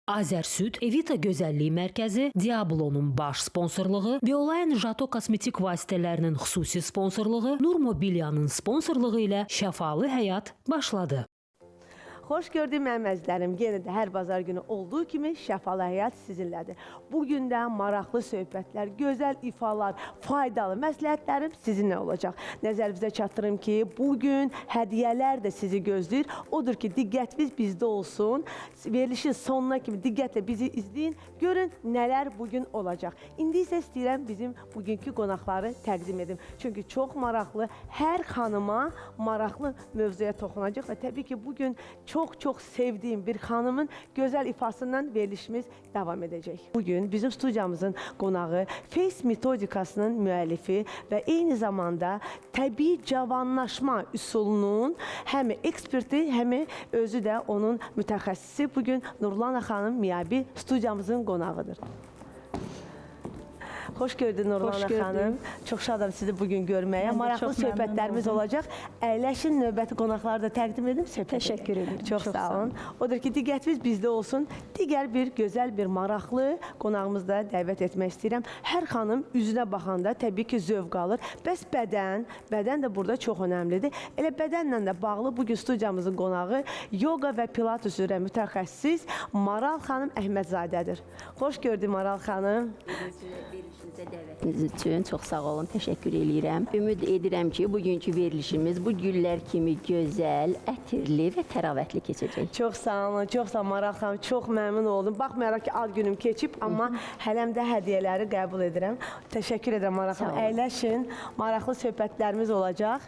Azərsüd, Evita Gözəllik Mərkəzi, Diablo'nun baş sponsorluğu, Bioline Jato kosmetik vasitələrinin xüsusi sponsorluğu, Nur Mobilyanın sponsorluğu ilə Şəfalı Həyat başladı. Xoş gördük mənim əzizlərim. Yenə də hər bazar günü olduğu kimi Şəfalı Həyat sizinlədir. Bu gün də maraqlı söhbətlər, gözəl ifalar, faydalı məsləhətlərim sizinlə olacaq. Nəzərinizə çatdırım ki, bu gün hədiyyələr də sizi gözləyir. Odur ki, diqqətiniz bizdə olsun. Verilişin sonuna kimi diqqətlə bizi izləyin. Görün nələr bu gün olacaq. İndi isə istəyirəm bizim bugünkü qonaqları təqdim edim. Çünki çox maraqlı, hər xanıma maraqlı mövzuya toxunacaq və təbii ki, bu gün çox-çox sevdiyim bir xanımın gözəl ifasından verilişimiz davam edəcək. Bugün bizim studiyamızın qonağı Face metodikasının müəllifi və eyni zamanda təbii cavanlaşma üsulunun həm eksperti, həm özü də onun mütəxəssisi. Bugün Nurlana xanım Miyabi studiyamızın qonağıdır. Xoş gördük Nurlana Xoş gördük. xanım. Çox şadam sizi bugün görməyə. Mən də Maraqlı çox məmnun söhbətlərimiz oldum. olacaq. Əyləşin, növbəti qonaqları da təqdim edim, söhbət Təşəkkür edək. edirəm. Çox, Çox sağ sağ olun. Odur ki, diqqətiniz bizdə olsun. Digər bir gözəl, bir maraqlı qonağımızı da dəvət etmək istəyirəm. Hər xanım üzünə baxanda təbii ki, zövq alır. Bəs bədən, bədən də burada çox önəmlidir. Elə bədənlə də bağlı bugün studiyamızın qonağı yoqa və pilates üzrə mütəxəssis Maral xanım Əhmədzadədir. Xoş gördük Maral xanım. Verilişimizə dəvətiniz üçün çox sağ olun, təşəkkür eləyirəm. Ümid edirəm ki, bugünkü verilişimiz bu güllər kimi gözəl, ətirli və təravətli keçəcək. Çox sağ olun, çox sağ olun Maral xanım, çox məmnun oldum. Baxmayaraq ki, ad günüm keçib, amma hələm də hədiyyələri qəbul edirəm. Təşəkkür edirəm Maral xanım. Sağ olun. Əyləşin, maraqlı söhbətlərimiz olacaq.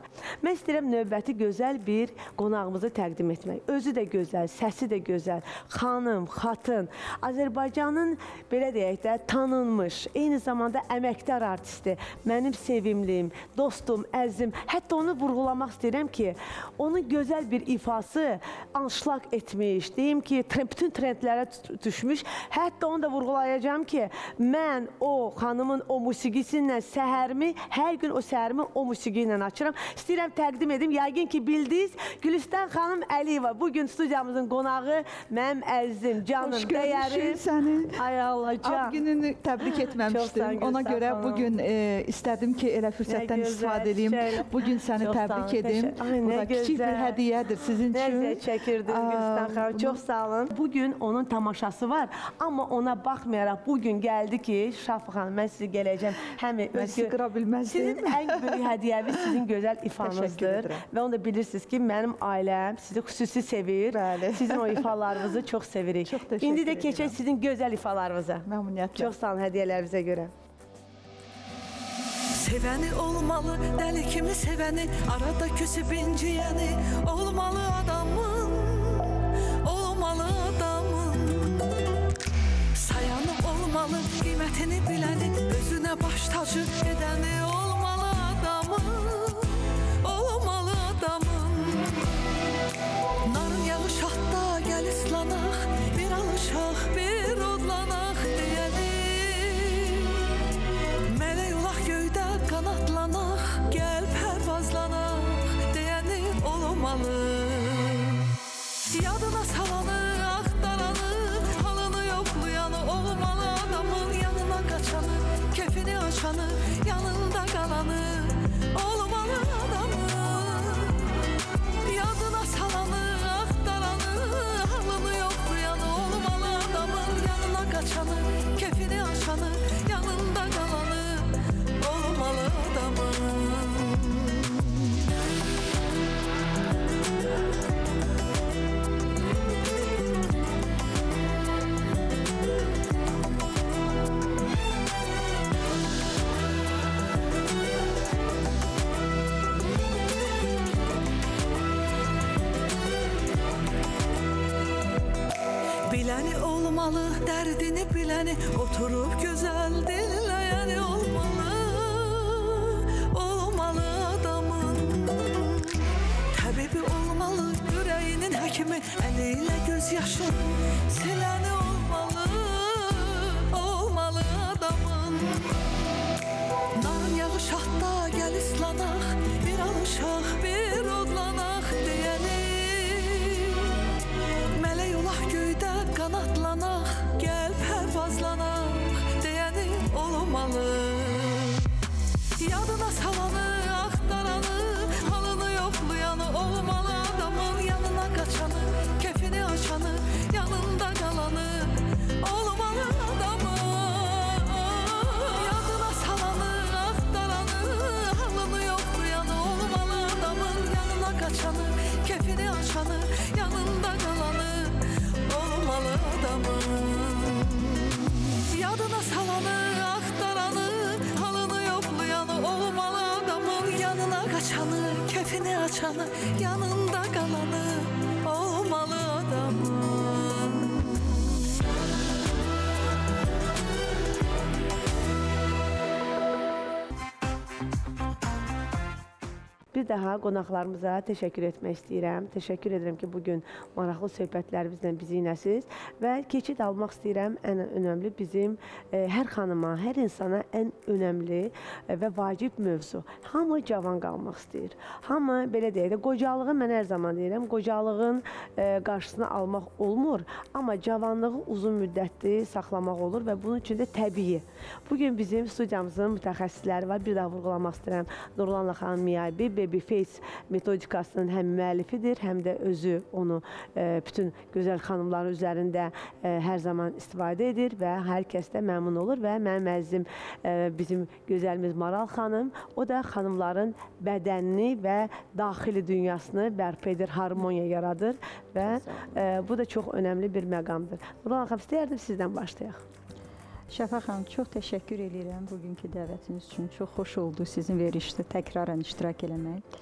Mən istəyirəm növbəti gözəl bir qonağımızı təqdim etmək. Özü də gözəl, səsi də gözəl. Xanım, xatın, Azərbaycanın belə deyək də tanınmış, eyni zamanda əməkdar artisti, mənim sevimlim, dostum, əzizim. Hətta onu vurğulamaq istəyirəm ki, onun gözəl bir ifası anşlaq etmiş, deyim ki, bütün trendlərə düşmüş. Hətta onu da vurğulayacağam ki, mən o xanımın o musiqisi ilə səhərimi, hər gün o səhərimi o musiqi ilə açıram. İstəyirəm təqdim edim. Yəqin ki, bildiniz. Gülüstan xanım Əliyeva bu gün studiyamızın qonağı, mənim əzizim, canım, Xoş görmüşük dəyərim. səni. Ay Allah, can. Ad gününü təbrik Çox sağ etməmişdim. ol, Ona Gülüstan görə xanım. bu gün istədim ki, elə fürsətdən gözəl, istifadə edeyim. şöyle. Bu gün səni Çox sağ təbrik olun, edim. Ay, Bu nə da kiçik bir gözəl. hədiyyədir sizin Nə üçün. zəh çəkirdiniz Gülüstan xanım. Çox sağ olun. Bugün onun tamaşası var, amma ona baxmayaraq bu gün gəldi ki, Şafi xanım, mən sizi gələcəm. Həm Mən sizi qıra bilməzdim. Sizin ən böyük hədiyyəniz sizin gözəl Təşəkkür ifanızdır. edirəm. Və onu da bilirsiniz ki, mənim ailəm sizi xüsusi sevir. Bəli. Sizin o ifalarınızı çox sevirik. Çox təşəkkür İndi də keçək edirəm. sizin gözəl ifalarınıza. Məmnuniyyətlə. Çox sağ olun hədiyyələrinizə görə. Sevəni olmalı, dəli kimi sevəni, arada küsüb inciyəni olmalı adamın, olmalı adamın. Sayanı olmalı, qiymətini biləni, özünə baş tacı edəni olmalı adamın, olmalı adamın. Narın yağış atda gəl islanaq, bir alışaq, bir odlanaq deyəni. Mələk olaq göydə qanadlanaq, gəl pərvazlanaq deyəni olmalı. Yadına salanı, axtaranı, halını yoxlayanı olmalı adamın yanına qaçanı, kefini açanı, yanında qalanı olmalı adamın. Yadına salanı, axtaranı, halını yoxlayanı olmalı adamın yanına qaçanı, kefini açanı, yanında qalanı olmalı adamın. Biləni olmalı, dərdini biləni, oturub gözəl dinləyəni olmalı, olmalı adamın. Təbibi olmalı, ürəyinin həkimi, əli ilə göz yaşın siləni olmalı, olmalı adamın. Narın yağış atda gəl islanaq, bir alışaq, bir odlanaq deyəni. Mələk olaq göydə qanadlanaq, açanı, yanında qalanı olmalı adamın. Bir daha qonaqlarımıza təşəkkür etmək istəyirəm. Təşəkkür edirəm ki, bu gün maraqlı söhbətlərimizlə bizi iləsiniz və keçid almaq istəyirəm ən önəmli bizim hər xanıma, hər insana ən önəmli və vacib mövzu. Hamı cavan qalmaq istəyir. Hamı belə deyək də qocalığı mən hər zaman deyirəm, qocalığın qarşısını almaq olmur, amma cavanlığı uzun müddətli saxlamaq olur və bunun üçün də təbii. Bu gün bizim studiyamızın mütəxəssisləri var. Bir daha vurğulamaq istəyirəm. Nurlan xanım Miyabi Babyface metodikasının həm müəllifidir, həm də özü onu bütün gözəl xanımların üzərində hər zaman istifadə edir və hər kəs də məmnun olur və mənim əzizim bizim gözəlimiz Maral xanım, o da xanımların bədənini və daxili dünyasını bərpa edir, harmoniya yaradır və bu da çox önəmli bir məqamdır. Nurlan xanım, istəyərdim sizdən başlayaq. Şəfa xanım, çox təşəkkür eləyirəm bugünkü dəvətiniz üçün. Çox xoş oldu sizin verilişdə təkrarən iştirak eləmək.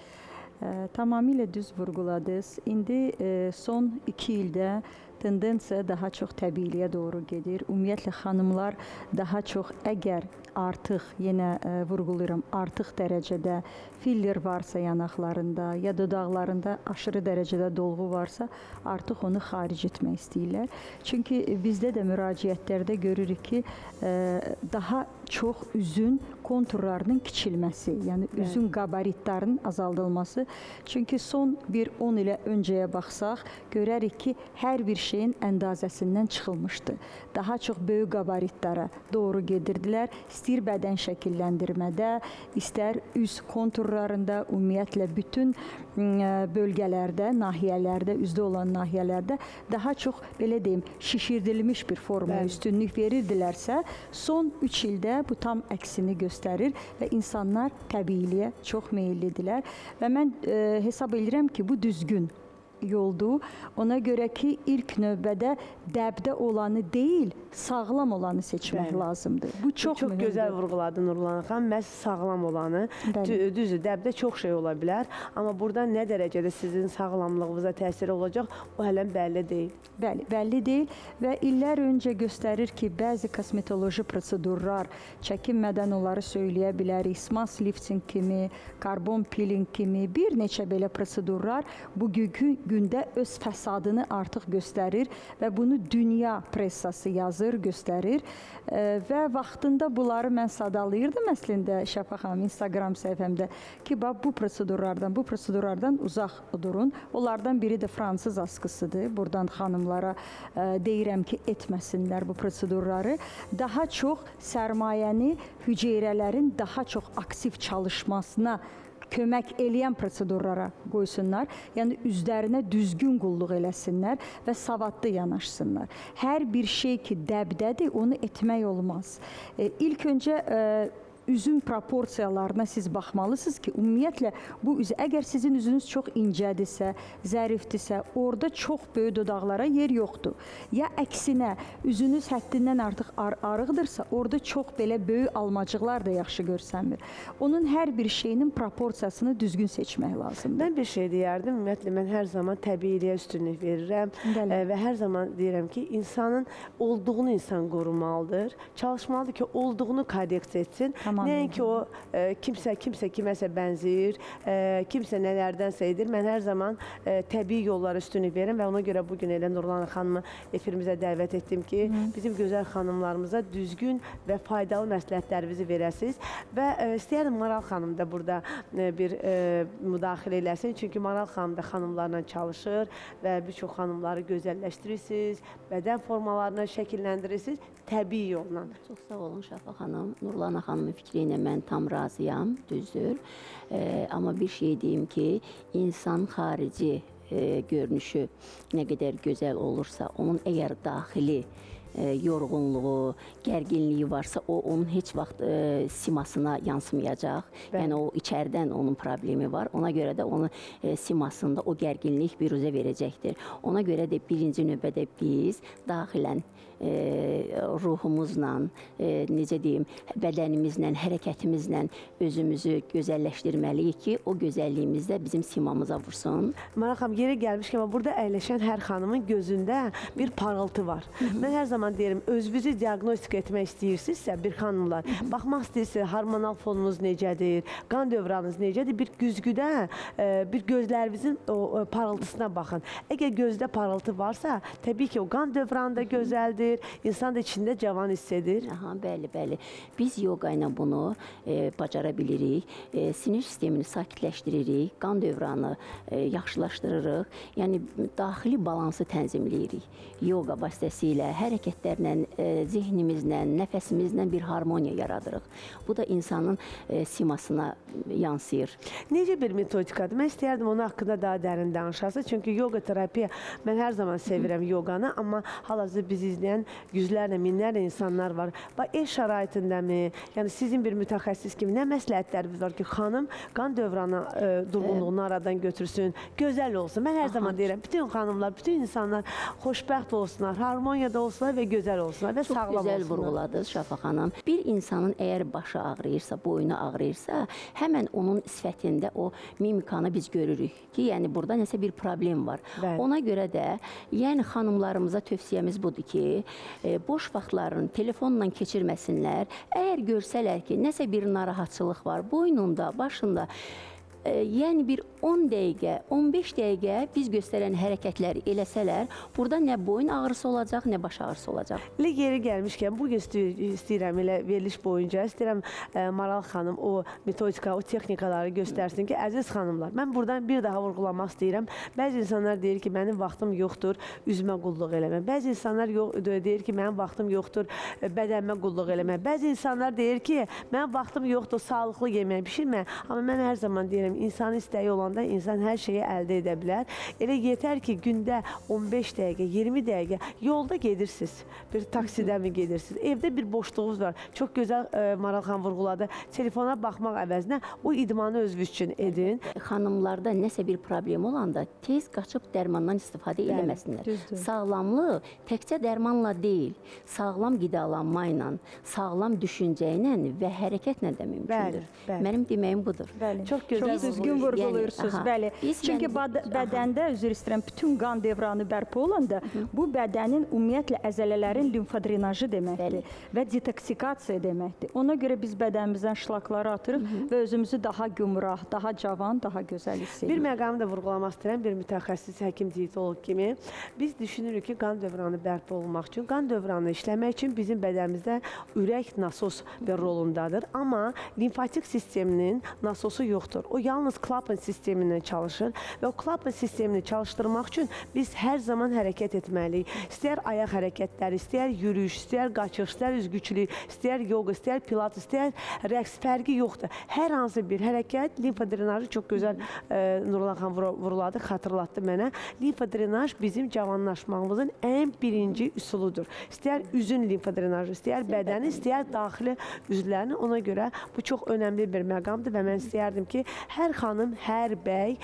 Tamamilə düz vurğuladınız. İndi son 2 ildə tendensiya daha çox təbiiliyə doğru gedir. Ümumiyyətlə xanımlar daha çox əgər artıq yenə vurğulayıram, artıq dərəcədə filler varsa yanaqlarında ya dodaqlarında aşırı dərəcədə dolğu varsa, artıq onu xaric etmək istəyirlər. Çünki bizdə də müraciətlərdə görürük ki, daha çox üzün konturlarının kiçilməsi, yəni üzün qabaritlərinin azaldılması. Çünki son bir 10 ilə öncəyə baxsaq, görərik ki, hər bir şeyin əndazəsindən çıxılmışdı. Daha çox böyük qabaritlərə doğru gedirdilər. İstəyir bədən şəkilləndirmədə, istər üz konturlarında, ümumiyyətlə bütün bölgələrdə, nahiyələrdə, üzdə olan nahiyələrdə daha çox, belə deyim, şişirdilmiş bir formaya üstünlük verirdilərsə, son 3 ildə bu tam əksini göstərir və insanlar təbiiliyə çox meyillidirlər. Və mən hesab edirəm ki, bu düzgün yoldur. Ona görə ki, ilk növbədə dəbdə olanı deyil, sağlam olanı seçmək lazımdır. Bu çox, çox gözəl vurğuladı Nurlan xanım. Məhz sağlam olanı. Düzdür, dəbdə çox şey ola bilər, amma burada nə dərəcədə sizin sağlamlığınıza təsiri olacaq, o hələ bəlli deyil. Bəli, bəlli deyil və illər öncə göstərir ki, bəzi kosmetoloji prosedurlar, çəkinmədən onları söyləyə bilərik, smas lifting kimi, karbon peeling kimi, bir neçə belə prosedurlar bugünkü gündə öz fəsadını artıq göstərir və bunu dünya pressası yazır, göstərir və vaxtında bunları mən sadalayırdım əslində Şəfa xanım Instagram səhifəmdə ki, bax bu prosedurlardan uzaq durun. Onlardan biri də fransız askısıdır. Buradan xanımlara deyirəm ki, etməsinlər bu prosedurları. Daha çox sərmayəni hüceyrələrin daha çox aktiv çalışmasına kömək eləyən prosedurlara qoysunlar. Yəni üzlərinə düzgün qulluq eləsinlər və savadlı yanaşsınlar. Hər bir şey ki dəbdədir, onu etmək olmaz. İlk öncə üzün proporsiyalarına siz baxmalısınız ki, ümumiyyətlə bu üz, əgər sizin üzünüz çox incədirsə, zərifdirsə, orada çox böyük dodaqlara yer yoxdur. Ya əksinə, üzünüz həddindən artıq arıqdırsa, orada çox belə böyük almacıqlar da yaxşı görsənmir. Onun hər bir şeyinin proporsiyasını düzgün seçmək lazımdır. Mən bir şey deyərdim, ümumiyyətlə mən hər zaman təbiiliyə üstünlük verirəm və hər zaman deyirəm ki, insanın olduğunu insan qorumalıdır, çalışmalıdır ki, olduğunu korreksiya etsin. Nəinki o kimsə kiməsə bənzəyir, kimsə nələrdənsə edir. Mən hər zaman təbii yollara üstünlük verirəm və ona görə bugün elə Nurlan xanımı efirimizə dəvət etdim ki, bizim gözəl xanımlarımıza düzgün və faydalı məsləhətlərimizi verəsiniz. Və istəyərdim Maral xanım da burada bir müdaxilə eləsin. Çünki Maral xanım da xanımlarla çalışır və bir çox xanımları gözəlləşdirirsiniz, bədən formalarını şəkilləndirirsiniz təbii yolla. Çox sağ olun Şəfa xanım. Nurlana xanımın fikri ilə mən tam razıyam, düzdür. Amma bir şey deyim ki, insan xarici görünüşü nə qədər gözəl olursa, onun əgər daxili yorğunluğu, gərginliyi varsa, o onun heç vaxt simasına yansımayacaq. Bəli. Yəni o içəridən onun problemi var. Ona görə də onun simasında o gərginlik biruzə verəcəkdir. Ona görə də birinci növbədə biz daxilən ruhumuzla, necə deyim, bədənimizlə, hərəkətimizlə özümüzü gözəlləşdirməliyik ki, o gözəlliyimiz də bizim simamıza vursun. Maral xanım, yerə gəlmişkən burada əyləşən hər xanımın gözündə bir parıltı var. Mən hər zaman deyirəm, özünüzü diaqnostika etmək istəyirsinizsə bir xanımlar, baxmaq istəyirsinizsə hormonal fonunuz necədir, qan dövranınız necədir, bir güzgüdə bir gözlərinizin o parıltısına baxın. Əgər gözdə parıltı varsa, təbii ki, o qan dövranı da gözəldir, insan da içində cavan hiss edir. Aha, bəli, bəli. Biz yoqa ilə bunu bacara bilirik. Sinir sistemini sakitləşdiririk, qan dövranı yaxşılaşdırırıq. Yəni daxili balansı tənzimləyirik. Yoqa vasitəsilə, hərəkətlərlə, zehnimizlə, nəfəsimizlə bir harmoniya yaradırıq. Bu da insanın simasına yansıyır. Necə bir metodikadır? Mən istəyərdim onun haqqında daha dərin danışasınız. Çünki yoqa terapiya, mən hər zaman sevirəm yoqanı, amma hal-hazırda bizi izləyən yüzlərlə, minlərlə insanlar var. Bax, ev şəraitindəmi? Yəni sizin bir mütəxəssis kimi nə məsləhətləriniz var ki, xanım qan dövranı durğunluğunu aradan götürsün, gözəl olsun. Mən hər zaman deyirəm, bütün xanımlar, bütün insanlar xoşbəxt olsunlar, harmoniyada olsunlar və gözəl olsunlar və Çox sağlam gözəl olsunlar. vurğuladınız Şəfa xanım. Bir insanın əgər başı ağrıyırsa, boynu ağrıyırsa, həmən onun sifətində o mimikanı biz görürük ki, yəni burada nəsə bir problem var. Bəli. Ona görə də, yəni xanımlarımıza tövsiyəmiz budur ki, boş vaxtlarını telefonla keçirməsinlər. Əgər görsələr ki, nəsə bir narahatçılıq var boynunda, başında, yəni bir 10 dəqiqə, 15 dəqiqə biz göstərən hərəkətləri eləsələr, burada nə boyun ağrısı olacaq, nə baş ağrısı olacaq. Elə yeri gəlmişkən, bu gün istəyirəm elə veriliş boyunca, istəyirəm Maral xanım o metodika, o texnikaları göstərsin ki, əziz xanımlar, mən buradan bir daha vurğulamaq istəyirəm. Bəzi insanlar deyir ki, mənim vaxtım yoxdur üzümə qulluq eləmək. Bəzi insanlar deyir ki, mənim vaxtım yoxdur bədənimə qulluq eləmək. Bəzi insanlar deyir ki, mənim vaxtım yoxdur sağlıqlı yemək bişirməyə. Amma mən hər zaman deyirəm, insanın istəyi olanda insan hər şeyi əldə edə bilər. Elə yetər ki, gündə 15 dəqiqə, 20 dəqiqə yolda gedirsiniz. Bir taksidəmi gedirsiniz? Evdə bir boşluğunuz var. Çox gözəl Maral xanım vurğuladı. Telefona baxmaq əvəzinə o idmanı özünüz üçün edin. Xanımlarda nəsə bir problem olanda tez qaçıb dərmandan istifadə eləməsinlər. Düzdür. Sağlamlıq təkcə dərmanla deyil, sağlam qidalanma ilə, sağlam düşüncə ilə və hərəkətlə də mümkündür. Bəli, bəli. Mənim deməyim budur. Bəli. Çox gözəl Çox düzgün vurğuluyursunuz. Yəni, aha. Bəli. Biz Çünki yəni- bədəndə, üzr istəyirəm, bütün qan dövranı bərpa olanda bu bədənin ümumiyyətlə əzələlərin limfodrenajı deməkdir Bəli. və detoksikasiya deməkdir. Ona görə biz bədənimizdən şlakları atırıq və özümüzü daha gümrah, daha cavan, daha gözəl hiss Bir edirik. məqamı da vurğulamaq istəyirəm, bir mütəxəssis həkim dietoloq kimi. Biz düşünürük ki, qan dövranı bərpa olunmaq üçün, qan dövranı işləmək üçün bizim bədənimizdə ürək nasos bir rolundadır. Amma limfatik sisteminin nasosu yoxdur. O yalnız klapan sistemindən çalışır və o klapan sistemini çalışdırmaq üçün biz hər zaman hərəkət etməliyik. İstəyər ayaq hərəkətləri, istəyər yürüyüş, istəyər qaçış, istəyər üzgüçülük, istəyər yoga, istəyər pilates, istəyər rəqs, fərqi yoxdur. Hər hansı bir hərəkət limfodrenajı çox gözəl Nurlan xanım vurğuladı, xatırlatdı mənə. Limfodrenaj bizim cavanlaşmağımızın ən birinci üsuludur. İstəyər üzün limfodrenajı, istəyər bədəni, istəyər daxili üzvlərini. Ona görə bu çox önəmli bir məqamdır və mən istəyərdim ki, hər xanım, hər bəy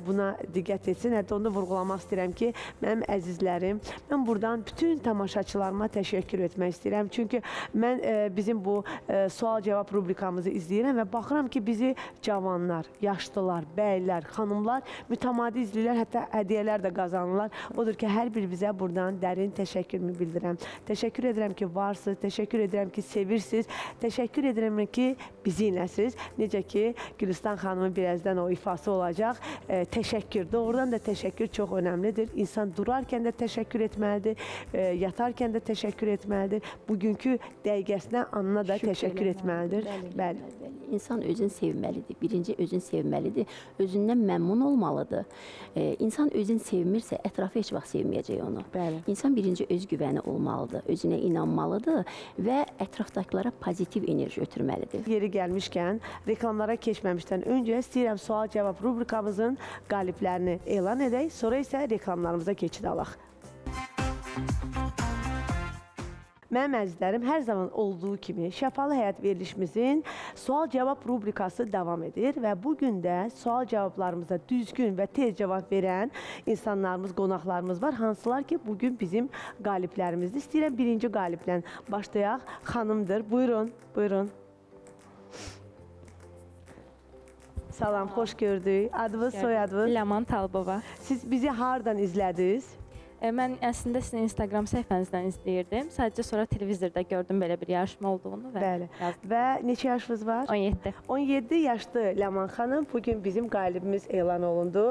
buna diqqət etsin. Hətta onu da vurğulamaq istəyirəm ki, mənim əzizlərim, mən buradan bütün tamaşaçılarıma təşəkkür etmək istəyirəm. Çünki mən bizim bu sual-cavab rubrikamızı izləyirəm və baxıram ki, bizi cavanlar, yaşlılar, bəylər, xanımlar mütəmadi izləyirlər, hətta hədiyyələr də qazanırlar. Odur ki, hər birinizə buradan dərin təşəkkürümü bildirəm. Təşəkkür edirəm ki, varsınız, təşəkkür edirəm ki, sevirsiniz, təşəkkür edirəm ki, bizinləsiniz. Necə ki, Gülistan xanımın birazdan o ifası olacaq. Təşəkkür, doğrudan da təşəkkür çox önəmlidir. İnsan durarkən də təşəkkür etməlidir, yatarkən də təşəkkür etməlidir. Bugünkü dəqiqəsinə, anına da Şükür təşəkkür eləməlidir. etməlidir. Bəli. Bəli. Bəli, İnsan özünü sevməlidir. Birinci özünü sevməlidir. Özündən məmnun olmalıdır. İnsan özünü sevmirsə, ətrafı heç vaxt sevməyəcək onu. Bəli. İnsan birinci özgüvəni olmalıdır, özünə inanmalıdır və ətrafdakılara pozitiv enerji ötürməlidir. Yeri gəlmişkən, reklamlara keçməmişdən öncə istəyirəm sual-cavab rubrikamızın qaliblərini elan edək, sonra isə reklamlarımıza keçid alaq. Mənim əzizlərim, hər zaman olduğu kimi Şəfalı Həyat verilişimizin sual-cavab rubrikası davam edir və bu gün də sual-cavablarımıza düzgün və tez cavab verən insanlarımız, qonaqlarımız var. Hansılar ki, bugün bizim qaliblərimizdir. İstəyirəm birinci qaliblə başlayaq. Xanımdır. Buyurun, buyurun. Salam, xoş gördük. Adınız, soyadınız? Ləman Talıbova. Siz bizi hardan izlədiniz? Mən əslində sizin Instagram səhifənizdən izləyirdim. Sadəcə sonra televizorda gördüm belə bir yarışma olduğunu və Bəli. yazdım. Və neçə yaşınız var? 17. 17 yaşlı Ləman xanım bugün bizim qalibimiz elan olundu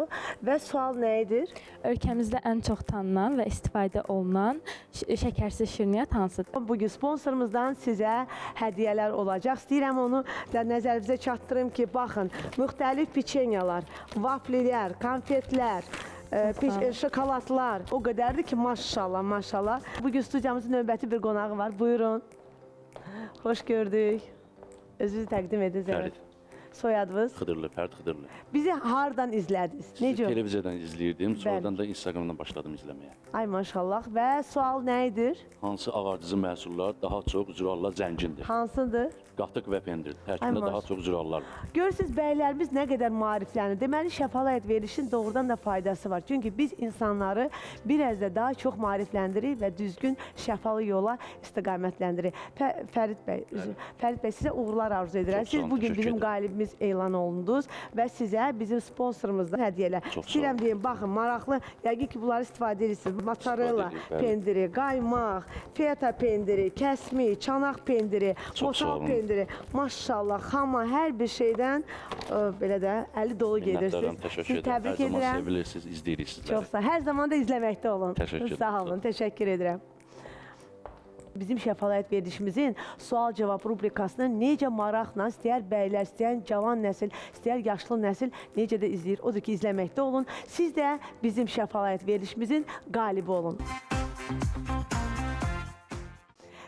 və sual nə edir? Ölkəmizdə ən çox tanınan və istifadə olunan şəkərsiz şirniyyat hansıdır? Bugün sponsorumuzdan sizə hədiyyələr olacaq. İstəyirəm onu da nəzərinizə çatdırım ki, baxın, müxtəlif piçenyalar, vaflilər, konfetlər, şokoladlar o qədərdir ki, maşallah, maşallah. Bugün studiyamızın növbəti bir qonağı var. Buyurun. Xoş gördük. Özünüzü təqdim edin. Zəhmət. Fərid. Soyadınız? Xıdırlı, Fərid Xıdırlı. Bizi hardan izlədiniz? Sizi Necə? televiziyadan izləyirdim, sonradan da Instagramdan başladım izləməyə. Ay maşallah. Və sual nə edir? Hansı ağardıcı məhsullar daha çox züralla zəngindir? Hansıdır? Qatıq və pendir. Tərkibində Ay, daha çox zürallar var. Görürsüz bəylərimiz nə qədər maariflənir. Deməli şəfalı həyat verilişin doğrudan da faydası var. Çünki biz insanları biraz da daha çox maarifləndirik və düzgün şəfalı yola istiqamətləndirik. Fərid bəy, üzr. Fərid bəy sizə uğurlar arzu edirəm. Çox sağ Siz olun, bugün təşəkkür bizim edirəm. qalibimiz elan olundunuz və sizə bizim sponsorumuzdan hədiyyələr. Çox sağ İstəyirəm olun. deyim, baxın maraqlı, yəqin ki bunları istifadə edirsiniz. Mozzarella edirik, bəli. pendiri, qaymaq, feta pendiri, kəsmi, çanaq pendiri, Çox sağ motal olun. pendiri. Maşallah, xama hər bir şeydən belə də əli dolu Minnətdaram, gedirsiniz. təşəkkür Sizi edirəm. təbrik Hər zaman edirəm. sevilirsiniz, izləyirik sizləri. Çox sağ. Hər zaman da izləməkdə olun. Təşəkkür edirəm. Sağ olun, təşəkkür edirəm. Bizim Şəfalı Həyat verilişimizin sual-cavab rubrikasını necə maraqla istəyər bəylər, istəyər cavan nəsil, istəyər yaşlı nəsil necə də izləyir. Odur ki, izləməkdə olun. Siz də bizim Şəfalı Həyat verilişimizin qalibi olun.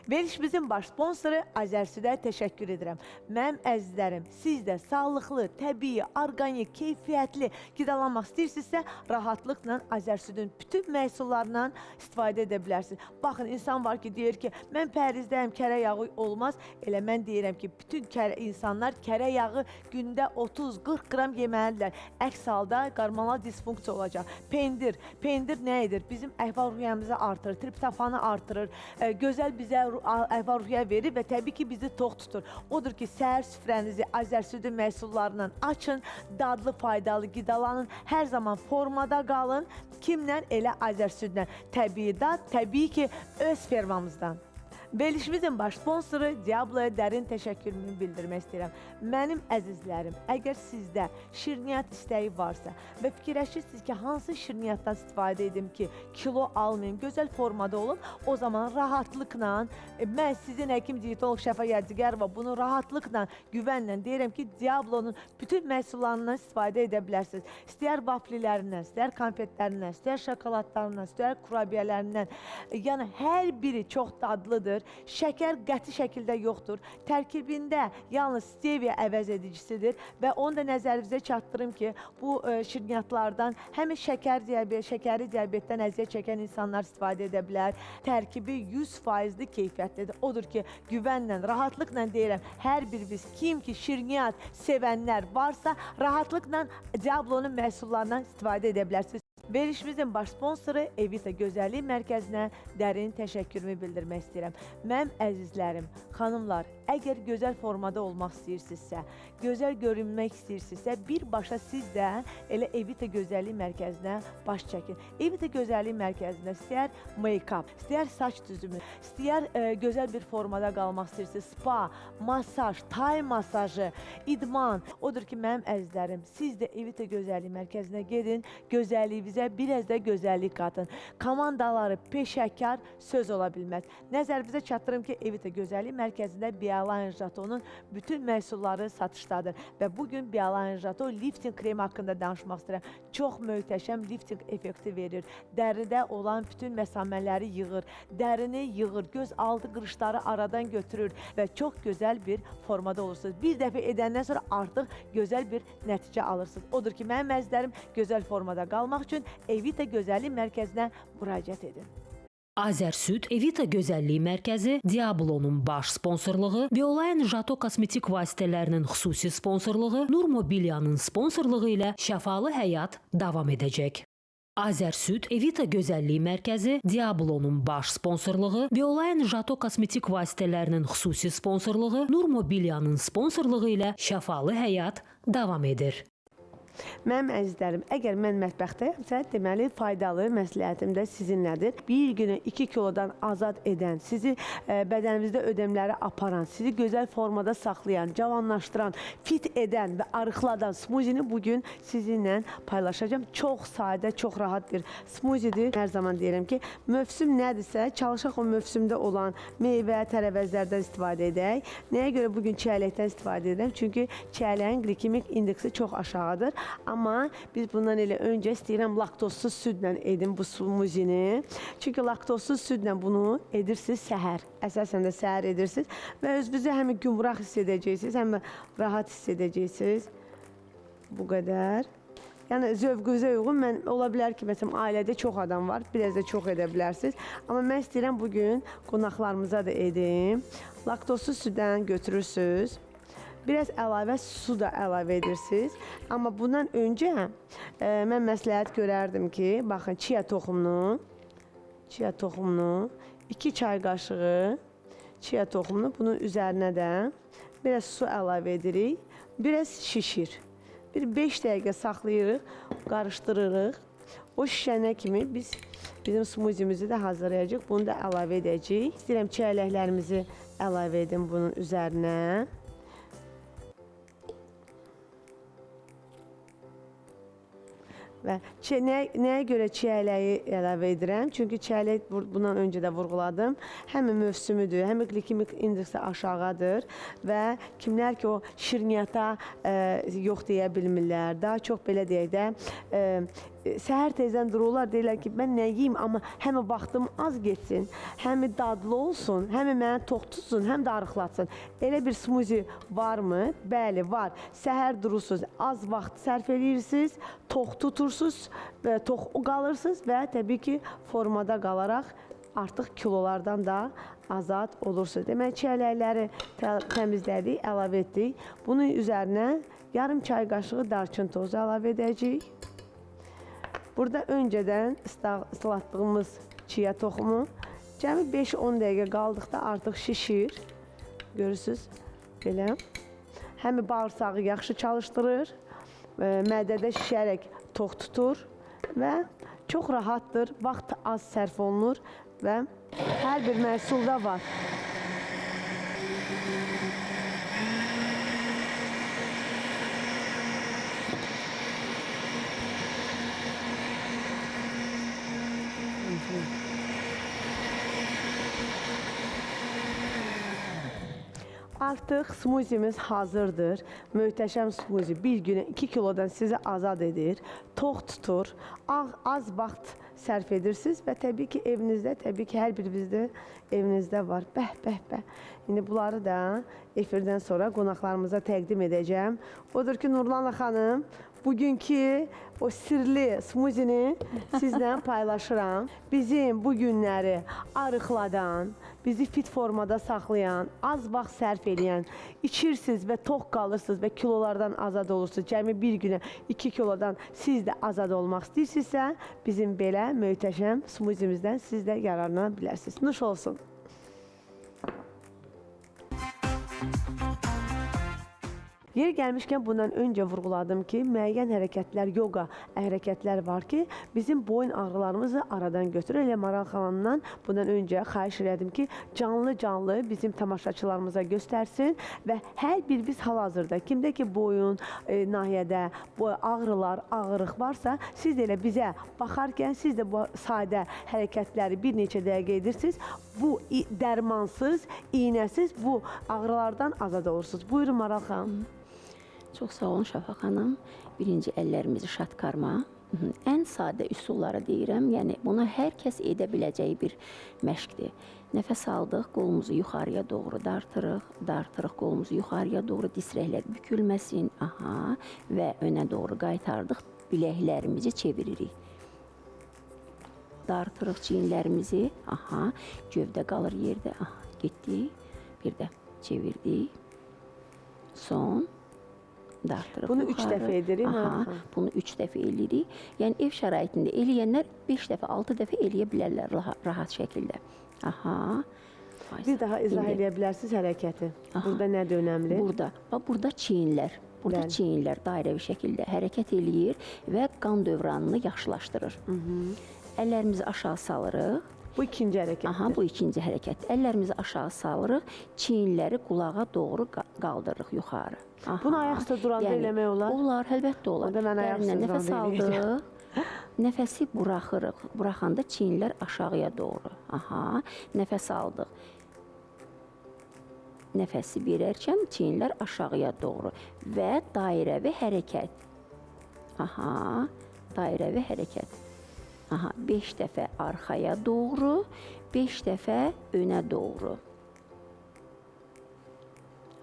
Verilişimizin baş sponsoru Azərsüdə təşəkkür edirəm. Mənim əzizlərim, siz də sağlıqlı, təbii, orqanik, keyfiyyətli qidalanmaq istəyirsinizsə, rahatlıqla Azərsüdün bütün məhsullarından istifadə edə bilərsiniz. Baxın, insan var ki, deyir ki, mən pərizdəyəm, kərə yağı olmaz. Elə mən deyirəm ki, bütün insanlar kərə yağı gündə 30-40 qram yeməlidirlər. Əks halda qarmonal disfunksiya olacaq. Pendir, pendir nə edir? Bizim əhval-ruhiyyəmizi artırır, triptofanı artırır, gözəl bizə əhval-ruhiyyə verir və təbii ki, bizi tox tutur. Odur ki, səhər süfrənizi Azərsüdün məhsullarından açın, dadlı, faydalı qidalanın, hər zaman formada qalın. Kimlə? Elə Azərsüdlə. Təbii dad, təbii ki, öz fermamızdan. Verilişimizin baş sponsoru Diabloya dərin təşəkkürümü bildirmək istəyirəm. Mənim əzizlərim, əgər sizdə şirniyyat istəyi varsa və fikirləşirsiniz ki, hansı şirniyyatdan istifadə edim ki, kilo almayım, gözəl formada olum, o zaman rahatlıqla mən sizin həkim diyetoloq Şəfa Yadigarova bunu rahatlıqla, güvənlə deyirəm ki, Diablonun bütün məhsullarından istifadə edə bilərsiniz. İstəyər vaflilərindən, istəyər konfetlərindən, istəyər şokoladlarından, istəyər kurabiyələrindən. Yəni hər biri çox dadlıdır. Şəkər qəti şəkildə yoxdur. Tərkibində yalnız stevia əvəz edicisidir və onu da nəzərinizə çatdırım ki, bu şirniyyatlardan həm şəkər diabet, şəkərli diabetdən əziyyət çəkən insanlar istifadə edə bilər. Tərkibi 100%li keyfiyyətlidir. Odur ki, güvənlə, rahatlıqla deyirəm, hər birimiz kim ki şirniyyat sevənlər varsa, rahatlıqla Diablonun məhsullarından istifadə edə bilərsiniz. Verilişimizin baş sponsoru Evita Gözəllik Mərkəzinə dərin təşəkkürümü bildirmək istəyirəm. Mənim əzizlərim, xanımlar, əgər gözəl formada olmaq istəyirsinizsə, gözəl görünmək istəyirsinizsə, birbaşa siz də elə Evita Gözəllik Mərkəzinə baş çəkin. Evita Gözəllik Mərkəzində istəyər make-up, istəyər saç düzümü, istəyər gözəl bir formada qalmaq istəyirsiniz, spa, masaj, tay masajı, idman. Odur ki, mənim əzizlərim, siz də Evita Gözəllik Mərkəzinə gedin, gözəlliyinizə biraz da gözəllik qatın. Komandaları peşəkar söz ola bilməz. Nəzərinizə çatdırım ki, Evita Gözəllik Mərkəzində Bialan Jatonun bütün məhsulları satışdadır və bugün Bialan Jato lifting kremi haqqında danışmaq istəyirəm. Çox möhtəşəm lifting effekti verir. Dəridə olan bütün məsamələri yığır, dərini yığır, göz aldı qırışları aradan götürür və çox gözəl bir formada olursunuz. Bir dəfə edəndən sonra artıq gözəl bir nəticə alırsınız. Odur ki, mənim əzizlərim, gözəl formada qalmaq üçün Evita Gözəllik Mərkəzinə müraciət edin. Azərsüd, Evita Gözəllik Mərkəzi, Diablonun baş sponsorluğu, Bioline Jato kosmetik vasitələrinin xüsusi sponsorluğu, Nur Mobilyanın sponsorluğu ilə Şəfalı Həyat davam edəcək. Azərsüd, Evita Gözəllik Mərkəzi, Diablonun baş sponsorluğu, Bioline Jato kosmetik vasitələrinin xüsusi sponsorluğu, Nur Mobilyanın sponsorluğu ilə Şəfalı Həyat davam edir. Mənim əzizlərim, əgər mən mətbəxdəyəmsə, deməli faydalı məsləhətim də sizinlədir. Bir günə 2 kilodan azad edən, sizi bədəninizdə ödemləri aparan, sizi gözəl formada saxlayan, cavanlaşdıran, fit edən və arıqladan smuzini bugün sizinlə paylaşacağam. Çox sadə, çox rahat bir smuzidir. Hər zaman deyirəm ki, mövsüm nədirsə, çalışaq o mövsümdə olan meyvə, tərəvəzlərdən istifadə edək. Nəyə görə bugün çiyələkdən istifadə edirəm? Çünki çiyələyin glikemik indeksi çox aşağıdır. Amma biz bundan elə öncə istəyirəm laktozsuz südlə edim bu smuzini. Çünki laktozsuz südlə bunu edirsiniz səhər. Əsasən də səhər edirsiniz və özünüzü həm gümrah hiss edəcəksiniz, həm rahat hiss edəcəksiniz. Bu qədər. Yəni zövqünüzə uyğun mən ola bilər ki, məsələn ailədə çox adam var, biraz da çox edə bilərsiniz. Amma mən istəyirəm bu gün qonaqlarımıza da edim. Laktozsuz süddən götürürsünüz. Biraz əlavə su da əlavə edirsiniz. Amma bundan öncə mən məsləhət görərdim ki, baxın chia toxumunu 2 çay qaşığı chia toxumunu bunun üzərinə də biraz su əlavə edirik. Biraz şişir. Bir 5 dəqiqə saxlayırıq, qarışdırırıq. O şişənə kimi biz bizim smuzimizi də hazırlayacağıq. Bunu da əlavə edəcəyik. İstəyirəm çiyələklərimizi əlavə edim bunun üzərinə. Və nəyə görə çiyələyi əlavə edirəm? Çünki çiyələk bundan öncə də vurğuladım. Həm mövsümüdür, həm glikemik indeksi aşağıdır və kimlər ki o şirniyyata yox deyə bilmirlər. Daha çox belə deyək də, səhər tezdən dururlar, deyirlər ki, mən nə yeyim, amma həm vaxtım az getsin, həm dadlı olsun, həm məni tox tutsun, həm də arıqlatsın. Elə bir smuzi varmı? Bəli, var. Səhər durursunuz, az vaxt sərf edirsiniz, tox tutursunuz və tox qalırsınız və təbii ki, formada qalaraq artıq kilolardan da azad olursunuz. Demək, çiyələkləri təmizlədik, əlavə etdik. Bunun üzərinə yarım çay qaşığı darçın tozu əlavə edəcəyik. Burada öncədən ıslatdığımız chia toxumu cəmi 5-10 dəqiqə qaldıqda artıq şişir. Görürsünüz, belə. Həm bağırsağı yaxşı çalışdırır, mədədə şişərək tox tutur və çox rahatdır, vaxt az sərf olunur və hər bir məhsulda var. Artıq smuzimiz hazırdır. Möhtəşəm smuzi bir günə 2 kilodan sizi azad edir, tox tutur, az vaxt sərf edirsiniz və təbii ki evinizdə, təbii ki hər birimizdə evinizdə var. Bəh, bəh, bəh. İndi bunları da efirdən sonra qonaqlarımıza təqdim edəcəm. Odur ki, Nurlana xanım, bugünkü o sirli smuzini sizlə paylaşıram. Bizim bu günləri arıqladan, bizi fit formada saxlayan, az vaxt sərf eləyən, içirsiniz və tox qalırsınız və kilolardan azad olursunuz. Cəmi bir günə 2 kilodan siz də azad olmaq istəyirsinizsə, bizim belə möhtəşəm smuzimizdən siz də yararlana bilərsiniz. Nuş olsun. Yeri gəlmişkən bundan öncə vurğuladım ki, müəyyən hərəkətlər, yoga hərəkətlər var ki, bizim boyun ağrılarımızı aradan götürür. Elə Maral xanımdan bundan öncə xahiş elədim ki, canlı-canlı bizim tamaşaçılarımıza göstərsin və hər bir biz hal-hazırda kimdə ki boyun nahiyədə bu ağrılar, ağrıq varsa, siz də elə bizə baxarkən siz də bu sadə hərəkətləri bir neçə dəqiqə edirsiniz. Bu dərmansız, iynəsiz bu ağrılardan azad olursunuz. Buyurun Maral xanım. Çox sağ olun Şəfa xanım. Birinci əllərimizi şatkarma. Ən sadə üsulları deyirəm. Yəni bunu hər kəs edə biləcəyi bir məşqdir. Nəfəs aldıq, qolumuzu yuxarıya doğru dartırıq, dartırıq qolumuzu yuxarıya doğru, dirsəklər bükülməsin. Aha, və önə doğru qaytardıq, biləklərimizi çeviririk. Dartırıq çiyinlərimizi. Aha, gövdə qalır yerdə. Aha, getdik. Bir də çevirdik. Son. Dartırıq Bunu üç yuxarı. dəfə edirik, Aha, Maral xanım. bunu 3 dəfə eləyirik. Yəni ev şəraitində eləyənlər 5 dəfə, 6 dəfə eləyə bilərlər rahat şəkildə. Aha. Ay, Bir daha izah İndi- eləyə bilərsiniz hərəkəti. Aha. Burada nədir önəmli? Burada, bax burada çiyinlər. Burada Bəli. çiyinlər dairəvi şəkildə hərəkət eləyir və qan dövranını yaxşılaşdırır. Əllərimizi aşağı salırıq. Bu ikinci hərəkətdir. Aha, bu ikinci hərəkət. Əllərimizi aşağı salırıq, çiyinləri qulağa doğru qaldırırıq yuxarı. Aha. Bunu ayaq üstə duranda eləmək olar? Olar, əlbəttə olar. Onda mən ayaq üstə Dərindən nəfəs duranda eləyəcəm. aldıq. Nəfəsi buraxırıq. Buraxanda çiyinlər aşağıya doğru. Aha, nəfəs aldıq. Nəfəsi verərkən çiyinlər aşağıya doğru və dairəvi hərəkət. Aha, dairəvi hərəkət. Aha, 5 dəfə arxaya doğru, 5 dəfə önə doğru.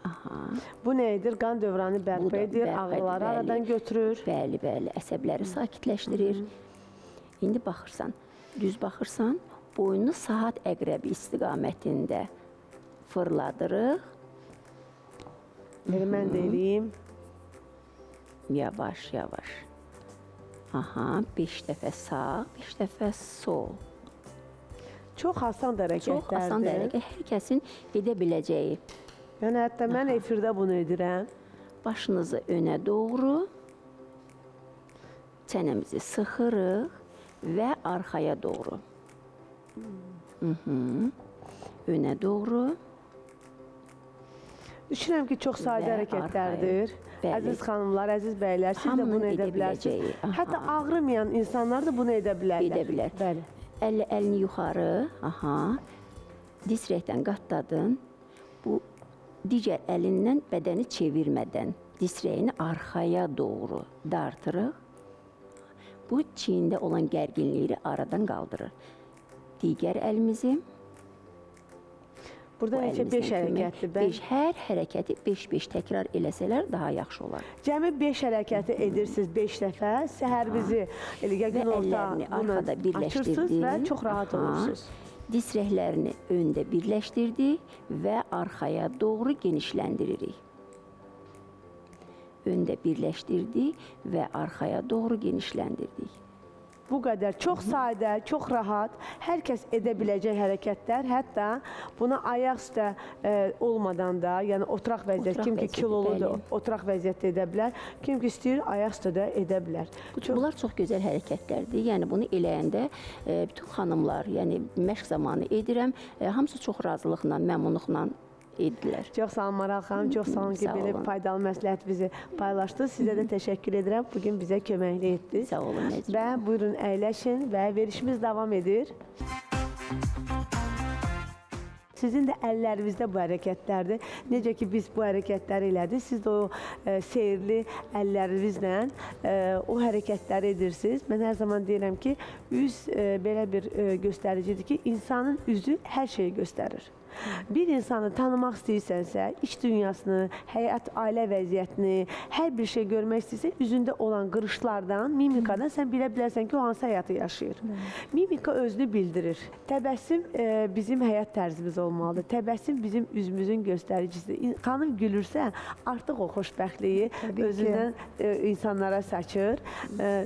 Aha. Bu nə edir? Qan dövranı bərpa Bu da edir, bərpa edir, ağrıları bəli. aradan götürür. Bəli, bəli, əsəbləri sakitləşdirir. İndi baxırsan, düz baxırsan, boynunu saat əqrəbi istiqamətində fırladırıq. Elə mən də eləyim. Yavaş, yavaş. Aha, 5 dəfə sağ, 5 dəfə sol. Çox asan da hərəkətlərdir. Çox asan da hərəkət. Hər kəsin edə biləcəyi. Yəni hətta mən efirdə bunu edirəm. Başınızı önə doğru, çənəmizi sıxırıq və arxaya doğru. Önə doğru. Düşünürəm ki, çox sadə Və hərəkətlərdir. arxaya. Bəli. Əziz xanımlar, əziz bəylər, siz də Hamının bunu edə edə bilərsiniz. biləcəyi, aha. Hətta ağrımayan insanlar da bunu edə bilərlər. Edə bilər. Bəli. Əlini yuxarı, aha. Dirsəkdən qatladın. Bu digər əlindən bədəni çevirmədən dirsəyini arxaya doğru dartırıq. Bu çiyində olan gərginliyi aradan qaldırır. Digər əlimizi Burada bu neçə əlimizlə 5 kömək. hərəkətdir. Bəli. 5 hər hərəkəti 5-5 təkrar eləsələr daha yaxşı olar. Cəmi 5 hərəkəti edirsiniz 5 dəfə. Səhər bizi elə Və günorta əllərini bunu arxada açırsınız və birləşdirdin. çox rahat Aha. olursunuz. Dirsəklərini öndə birləşdirdik və arxaya doğru genişləndiririk. Öndə birləşdirdik və arxaya doğru genişləndirdik. Bu qədər çox sadə, çox rahat, hər kəs edə biləcək hərəkətlər, hətta buna ayaq üstə olmadan da, yəni oturaq vəziyyət, Oturaq kim ki vəziyyəti, kiloludur, bəli. oturaq vəziyyətdə edə bilər, kim ki istəyir ayaq üstə də edə bilər. Bunlar çox gözəl hərəkətlərdir. Yəni bunu eləyəndə bütün xanımlar, yəni məşq zamanı edirəm, hamısı çox razılıqla, məmnunluqla edirlər. Çox sağ olun Maral xanım, çox sağ olun ki, Sağ belə olun. faydalı məsləhət bizi paylaşdınız. Sizə də təşəkkür edirəm. Bugün bizə köməklik etdiniz. Sağ olun, Nəzrin. Və buyurun əyləşin və verişimiz davam edir. Sizin də əllərinizdə bu hərəkətlərdir. Necə ki biz bu hərəkətləri elədik, siz də o seyirli əllərinizlə o hərəkətləri edirsiniz. Mən hər zaman deyirəm ki, üz belə bir göstəricidir ki, insanın üzü hər şeyi göstərir. Bir insanı tanımaq istəyirsənsə, iç dünyasını, həyat, ailə vəziyyətini, hər bir şey görmək istəyirsən, üzündə olan qırışlardan, mimikadan sən bilə bilərsən ki, o hansı həyatı yaşayır. Mimika özünü bildirir. Təbəssüm bizim həyat tərzimiz olmalıdır. Təbəssüm bizim üzümüzün göstəricisidir. Xanım gülürsə, artıq o xoşbəxtliyi özündən insanlara saçır.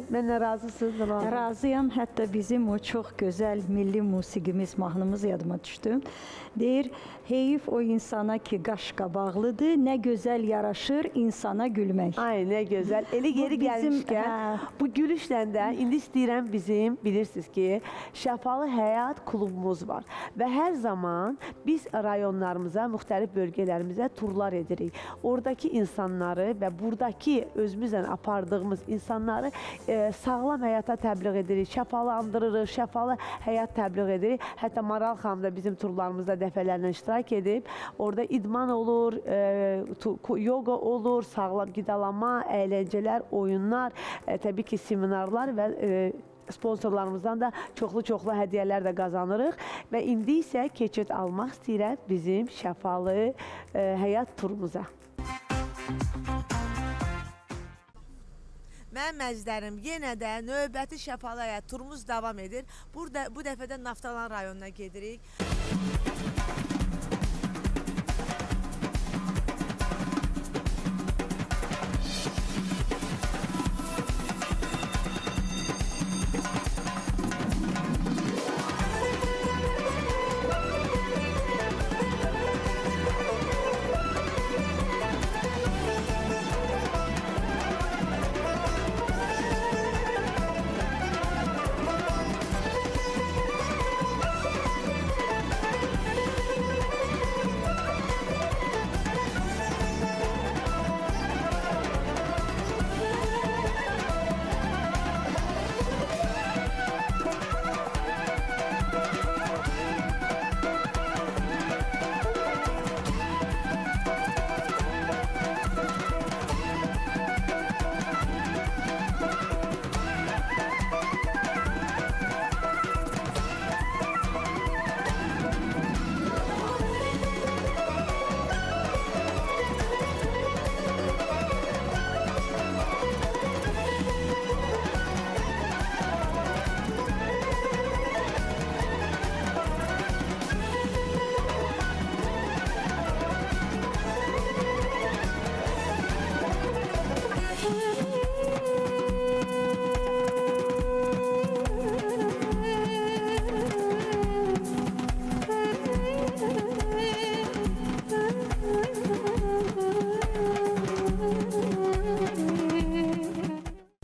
Mənlə razısınız? Nurlan xanım? Razıyam. Hətta bizim o çox gözəl milli musiqimiz, mahnımız yadıma düşdü. Deyir, heyif o insana ki qaş qabaqlıdır, nə gözəl yaraşır insana gülmək. Ay nə gözəl. Elə Bu yeri bizim, gəlmişkən, bu gülüşlə də indi istəyirəm bizim, bilirsiniz ki, Şəfalı Həyat klubumuz var və hər zaman biz rayonlarımıza, müxtəlif bölgələrimizə turlar edirik. Oradakı insanları və buradakı özümüzlə apardığımız insanları sağlam həyata təbliğ edirik, şəfalandırırıq, şəfalı həyat təbliğ edirik. Hətta Maral xanım da bizim turlarımızda dəfələrlə iştirak edib. Orada idman olur, yoga olur, sağlam qidalanma, əyləncələr, oyunlar, təbii ki, seminarlar və sponsorlarımızdan da çoxlu-çoxlu hədiyyələr də qazanırıq. Və indi isə keçid almaq istəyirəm bizim şəfalı həyat turumuza. Mənim əzizlərim, yenə də növbəti Şəfalı Həyat turumuz davam edir. Burada bu dəfə də Naftalan rayonuna gedirik.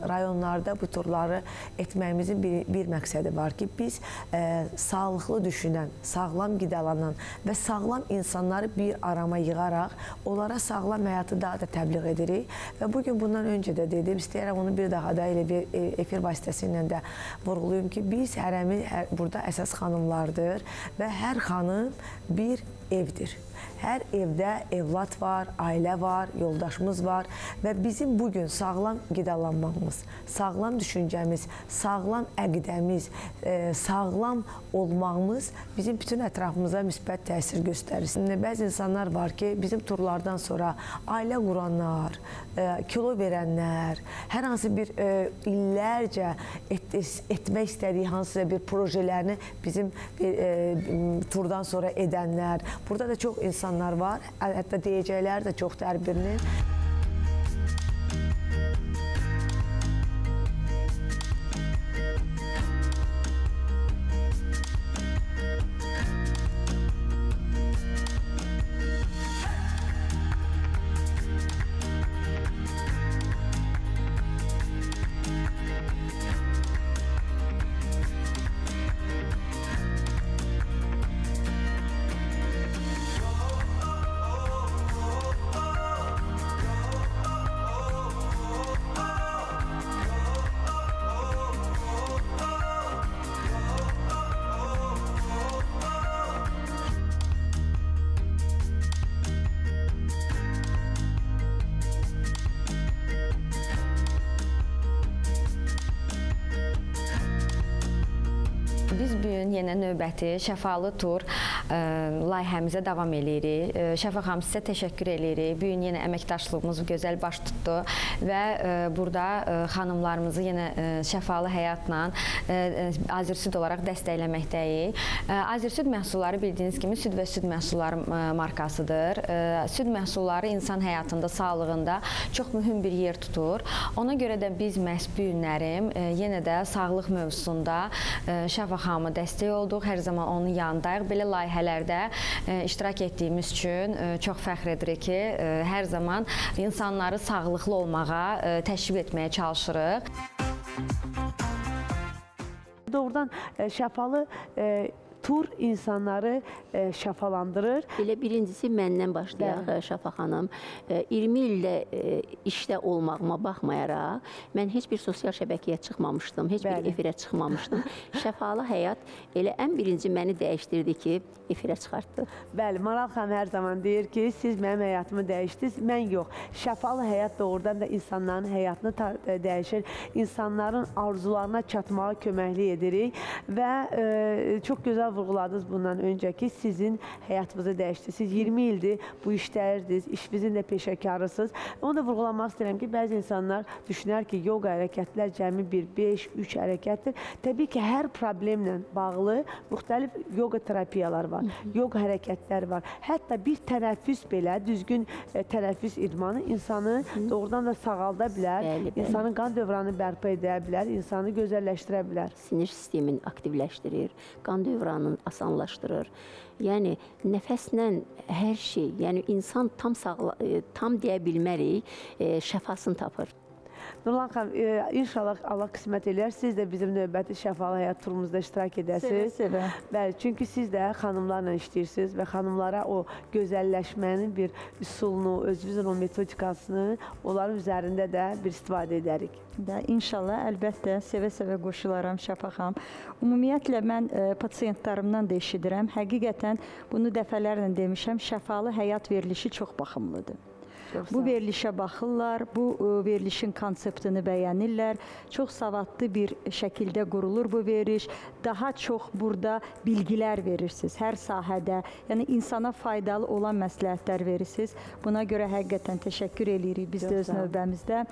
Rayonlarda bu turları etməyimizin bir məqsədi var ki, biz sağlıqlı düşünən, sağlam qidalanan və sağlam insanları bir arama yığaraq onlara sağlam həyatı daha da təbliğ edirik. Və bugün bundan öncə də dedim, istəyirəm onu bir daha da elə bir efir vasitəsilə də vurğulayım ki, biz hərəmi burada əsas xanımlardır və hər xanım bir evdir. Hər evdə evlad var, ailə var, yoldaşımız var və bizim bugün sağlam qidalanmamız, sağlam düşüncəmiz, sağlam əqidəmiz, sağlam olmağımız bizim bütün ətrafımıza müsbət təsir göstərir. Bəzi insanlar var ki, bizim turlardan sonra ailə quranlar, kilo verənlər, hər hansı bir illərcə etmək istədiyi hansısa bir projelerini bizim turdan sonra edənlər. Burada da çox insanlar var, hətta deyəcəkləri də çoxdur hər birinin. Biz bu gün yenə növbəti şəfalı tur layihəmizə davam eləyirik. Şəfa xanım, sizə təşəkkür eləyirik. Bu gün yenə əməkdaşlığımız gözəl baş tutdu və burada xanımlarımızı yenə şəfalı həyatla Azərsüd olaraq dəstəkləməkdəyik. Azərsüd məhsulları bildiyiniz kimi süd və süd məhsulları markasıdır. Süd məhsulları insan həyatında, sağlığında çox mühüm bir yer tutur. Ona görə də biz məhz bu günlərim yenə də sağlıq mövzusunda Şəfa xanıma dəstək olduq, hər zaman onun yanındayıq. Belə layihələrdə iştirak etdiyimiz üçün çox fəxr edirik ki, hər zaman insanları sağlıqlı olmağa təşviq etməyə çalışırıq. Doğrudan şəfalı tur insanları şəfalandırır. Elə birincisi məndən başlayaq, Şəfa xanım. 20 ildə işdə olmağıma baxmayaraq, mən heç bir sosial şəbəkəyə çıxmamışdım, heç bir efirə çıxmamışdım. Şəfalı həyat elə ən birinci məni dəyişdirdi ki, efirə çıxartdı. Bəli, Maral xanım hər zaman deyir ki, siz mənim həyatımı dəyişdiniz, mən yox. Şəfalı həyat doğrudan da insanların həyatını dəyişir, insanların arzularına çatmağa köməklik edirik və çox gözəl vurğuladınız bundan öncə ki, sizin həyatınızı dəyişdi. Siz 20 ildir bu işləyirdiniz, işinizin də peşəkarısınız. Onu da vurğulamaq istəyirəm ki, bəzi insanlar düşünər ki, yoga hərəkətlər cəmi 1, 5, 3 hərəkətdir. Təbii ki, hər problemlə bağlı müxtəlif yoga terapiyalar var, yoga hərəkətlər var. Hətta bir tənəffüs belə, düzgün tənəffüs idmanı insanı doğrudan da sağalda bilər, Bəli, bəli. insanın qan dövranını bərpa edə bilər, insanı gözəlləşdirə bilər. Sinir sistemini aktivləşdirir, qan dövranını asanlaşdırır. Yəni nəfəslə hər şey, yəni insan tam tam deyə bilmərik, şəfasını tapır. Nurlan xanım, inşallah Allah qismət eləyər, siz də bizim növbəti Şəfalı Həyat turumuzda iştirak edəsiniz. Sevə-sevə. Bəli, çünki siz də xanımlarla işləyirsiniz və xanımlara o gözəlləşmənin bir üsulunu, özünüzün o metodikasını onların üzərində də bir istifadə edərik. Da, inşallah, əlbəttə, sevə-sevə qoşularam Şəfa xanım. Ümumiyyətlə, mən pasientlərimdən də eşidirəm. Həqiqətən, bunu dəfələrlə demişəm, şəfalı həyat verilişi çox baxımlıdır. Çox Bu verilişə baxırlar, bu verilişin konseptini bəyənirlər. Çox savadlı bir şəkildə qurulur bu veriliş. Daha çox burada bilgilər verirsiniz hər sahədə. Yəni insana faydalı olan məsləhətlər verirsiniz. Buna görə həqiqətən təşəkkür eləyirik biz də öz növbəmizdə.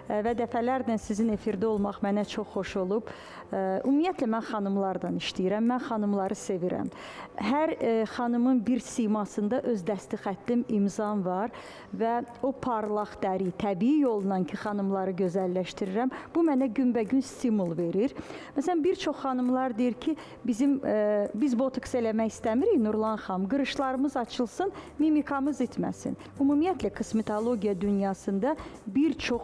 Və dəfələrlə sizin efirdə olmaq mənə çox xoş olub. Ümumiyyətlə mən xanımlarla işləyirəm. Mən xanımları sevirəm. Hər xanımın bir simasında öz dəsti xəttim, imzam var və o parlaq dəri təbii yolla ki, xanımları gözəlləşdirirəm. Bu mənə günbəgün stimul verir. Məsələn, bir çox xanımlar deyir ki, biz botoks eləmək istəmirik Nurlan xanım. Qırışlarımız açılsın, mimikamız itməsin. Ümumiyyətlə kosmetologiya dünyasında bir çox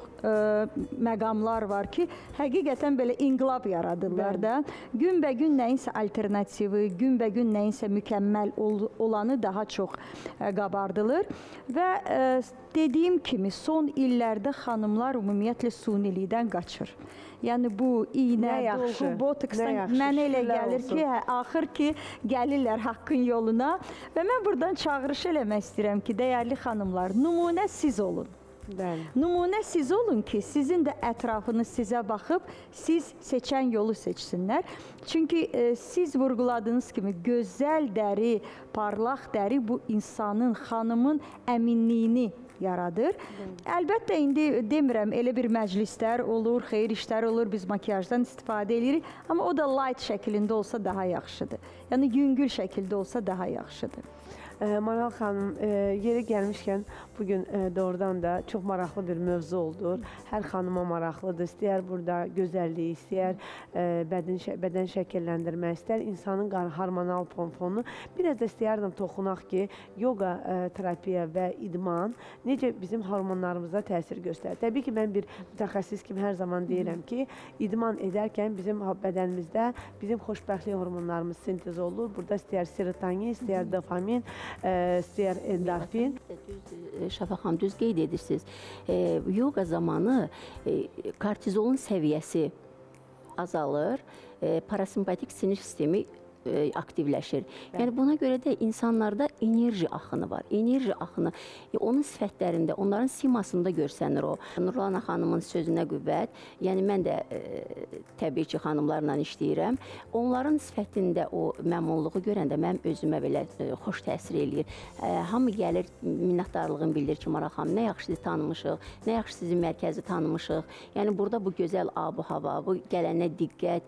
məqamlar var ki, həqiqətən belə inqilab yaradırlar da. Günbəgün nəyinsə alternativi, günbəgün nəyinsə mükəmməl olanı daha çox qabardılır və dediyim kimi son illərdə xanımlar ümumiyyətlə sunilikdən qaçır. Yəni bu iynə, dolğu, botoksdan mənə elə gəlir ki, axır ki gəlirlər haqqın yoluna və mən buradan çağırış eləmək istəyirəm ki, dəyərli xanımlar, nümunə siz olun. Bəli. Nümunə siz olun ki, sizin də ətrafınız sizə baxıb, siz seçən yolu seçsinlər. Çünki siz vurğuladığınız kimi gözəl dəri, parlaq dəri bu insanın, xanımın əminliyini yaradır. Əlbəttə indi demirəm, elə bir məclislər olur, xeyir işlər olur, biz makiyajdan istifadə edirik, amma o da light şəklində olsa daha yaxşıdır. Yəni yüngül şəkildə olsa daha yaxşıdır. Maral xanım, yeri gəlmişkən bugün doğrudan da çox maraqlı bir mövzu oldu. Hər xanıma maraqlıdır. İstəyər burada gözəlliyi, istəyər bədən şəkilləndirmə, istəyər insanın hormonal fonunu. Biraz da istəyərdim toxunaq ki, yoga terapiya və idman necə bizim hormonlarımıza təsir göstərir. Təbii ki, mən bir mütəxəssis kimi hər zaman deyirəm ki, idman edərkən bizim bədənimizdə bizim xoşbəxtlik hormonlarımız sintez olunur. Burada istəyər serotonin, istəyər dopamin, istəyər endorfin. Şəfa xanım, düz qeyd edirsiniz. Yoga zamanı kortizolun səviyyəsi azalır, parasimpatik sinir sistemi aktivləşir. Yəni buna görə də insanlarda enerji axını var. Enerji axını onun sifətlərində, onların simasında görsənir o. Nurlana xanımın sözünə qüvvət. Yəni mən də təbii ki, xanımlarla işləyirəm. Onların sifətində o məmnunluğu görəndə mənim özümə belə xoş təsir eləyir. Hamı gəlir, minnətdarlığını bildirir ki, Maral xanım, nə yaxşı sizi tanımışıq, nə yaxşı sizin mərkəzi tanımışıq. Yəni burada bu gözəl ab-hava, bu gələnə diqqət,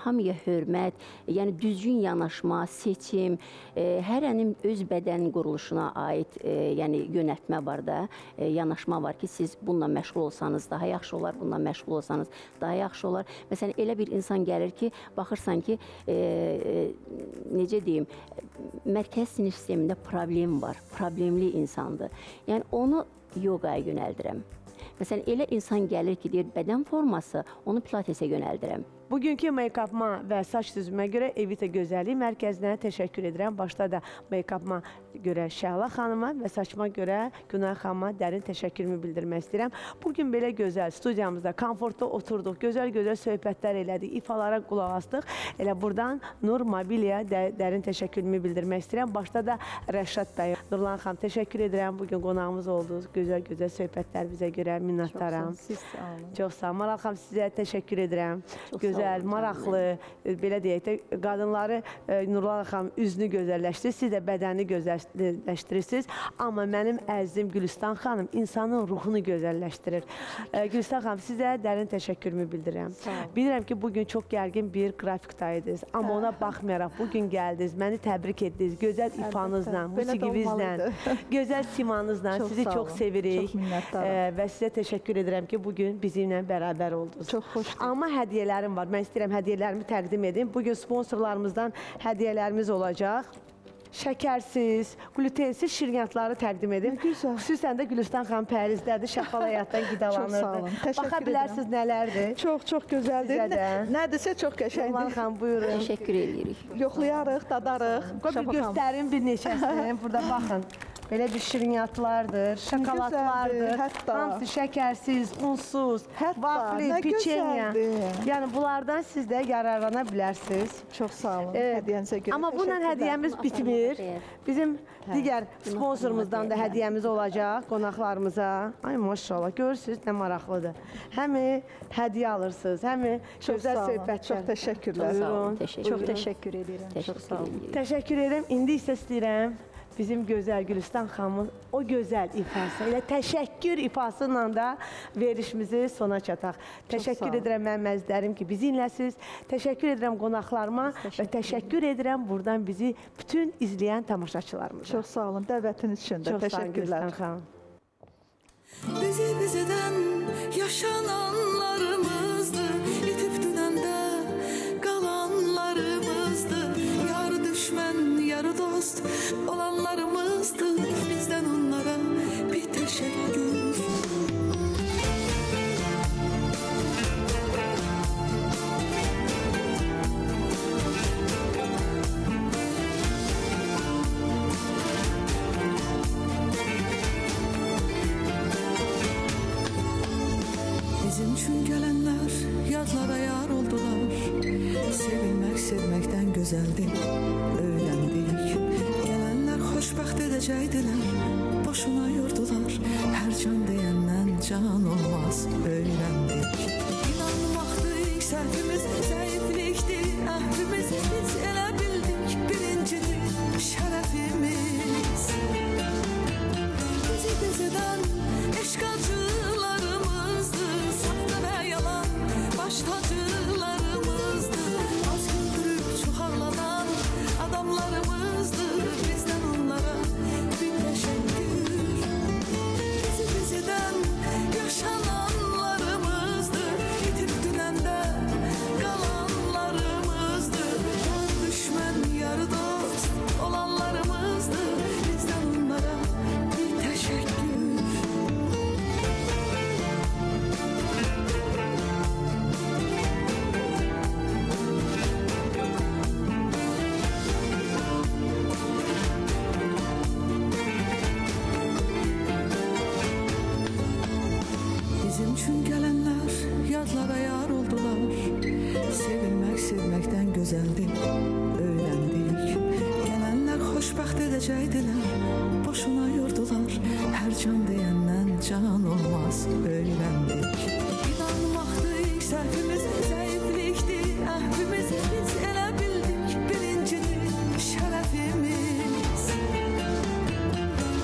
hamıya hörmət, yəni düzgün yanaşma, seçim, hərənin öz bədən quruluşuna aid yəni yönəltmə var da, yanaşma var ki, siz bununla məşğul olsanız daha yaxşı olar, bununla məşğul olsanız daha yaxşı olar. Məsələn, elə bir insan gəlir ki, baxırsan ki, necə deyim, mərkəz sinir sistemində problem var, problemli insandır. Yəni onu yoqaya yönəldirəm. Məsələn, elə insan gəlir ki, deyir, bədən forması, onu pilatesə yönəldirəm. Bugünkü make-up'ıma və saç düzümə görə Evita Gözəllik Mərkəzinə təşəkkür edirəm. Başda da make-up'ıma görə Şəhla xanıma və saçıma görə Günay xanıma dərin təşəkkürümü bildirmək istəyirəm. Bugün belə gözəl studiyamızda komfortda oturduq, gözəl-gözəl söhbətlər elədik, ifalara qulaq asdıq. Elə buradan Nur Mobiliya dərin təşəkkürümü bildirmək istəyirəm. Başda da Rəşad bəy, Nurlan xanım təşəkkür edirəm. Bugün qonağımız oldunuz. Gözəl-gözəl söhbətlər bizə görə minnətdaram. Siz sağ olun. Çox sağ olun. Maral xanım, sizə təşəkkür edirəm. Çox sağ olun. Gözəl, olun, maraqlı, belə deyək də, qadınları Nurlan xanım üzünü gözəlləşdirir, siz də bədənini gözəlləşdirirsiniz. Amma mənim əzizim Gülüstan xanım insanın ruhunu gözəlləşdirir. Gülüstan xanım, sizə dərin təşəkkürümü bildirirəm. Bilirəm ki, bugün çox gərgin bir qrafikdaydınız, amma ona baxmayaraq bu gün gəldiniz, məni təbrik etdiniz. Gözəl ifanızla, Belə də musiqinizlə, olmalıdır. gözəl simanızla Çox sizi sağ çox olun. sevirik. Çox minnətdaram. Və sizə təşəkkür edirəm ki, bugün bizimlə bərabər oldunuz. Çox xoşdur. Amma hədiyyələrim var. Mən istəyirəm hədiyyələrimi təqdim edim. Bugün sponsorlarımızdan hədiyyələrimiz olacaq. Şəkərsiz, glutensiz şirniyyatları təqdim edim. Nə gözəl. Xüsusən də Gülüstan xanım Pərizdədir, şəffalı həyatdan qidalanırdı. Çox sağ olun. Təşəkkür Baxa edirəm. bilərsiniz nələrdir. Çox çox gözəldir. Sizə də. Nədirsə çox Nurlan qəşəngdir. xanım buyurun. Təşəkkür eləyirik. Yoxlayarıq, dadarıq. Qoy bir Şəfa xanım. göstərim bir neçəsini. Burada baxın. Belə bir şirniyyatlardır, şokoladlardır. gözəldir, hətta. Hamısı şəkərsiz, unsuz, Hətta, vafli, nə piçenya. gözəldir. Yəni bunlardan siz də yararlana bilərsiniz. Çox sağ olun. Hədiyyənizə görə. Amma bununla Təşəkkürlər. hədiyyəmiz Bunu bitmir. aparmağa dəyər. Bizim digər sponsorumuzdan da hədiyyəmiz olacaq qonaqlarımıza. Ay maşallah, görürsüz nə maraqlıdır. Həmi hədiyyə alırsınız, həmi Çox gözəl sağ olun. söhbətlər. Çox təşəkkürlər. Sağ olun, Buyurun. təşəkkür. Çox təşəkkür edirəm. Çox sağ Təşəkkür olun. eləyirik. Təşəkkür edirəm. İndi isə istəyirəm bizim gözəl Gülüstan xanımın o gözəl ifası, elə təşəkkür ifası ilə da verişimizi sona çataq. Təşəkkür sağ olun. edirəm mənim əzizlərim ki, bizi inləsiniz. Təşəkkür edirəm qonaqlarıma və təşəkkür edirəm buradan bizi bütün izləyən tamaşaçılarımıza. Çox sağ olun. Dəvətiniz üçün də Çox sağ olun təşəkkürlər. Gülüstan xanım. Bizi bizden yaşananlarımızdı, itip dünende kalanlarımızdı. Yarı düşmən, yarı dost olanlarımızdı. Bizden onlara bir teşekkür. Bizim üçün gelenler yadlara yar oldular. Sevilmek sevmekten güzeldi, öğrendik. Gelenler hoşbəxt edecekdiler, boşuna yordular. Her can diyenden can olmaz, öğrendik. İnanmaktı ilk səhvimiz, zəiflikti əhvimiz. Biz elə bildik birincidir şərəfimiz. Bizi bizden eşq acılarımızdı, saxta və yalan baş tacılarımızdı. Az güldürüb çox ağladan adamlarımızdı. Bizdən onlara bir təşəkkür. Bizi bizdən yaşananlarımızdı, itib dünəndə qalanlarımızdı. Yar düşmən, yarı dost olanlarımızdı. Bizdən onlara bir təşəkkür. Bizim üçün gelenler yadlara yar oldular. Sevilmek sevmekten güzeldi, öğrendik. Gelenler hoşbəxt edecekdiler, boşuna yordular. Her can diyenden can olmaz, öğrendik. İnanmaktı ilk səhvimiz, zəiflikti əhvimiz. Biz elə bildik birincidir şərəfimiz.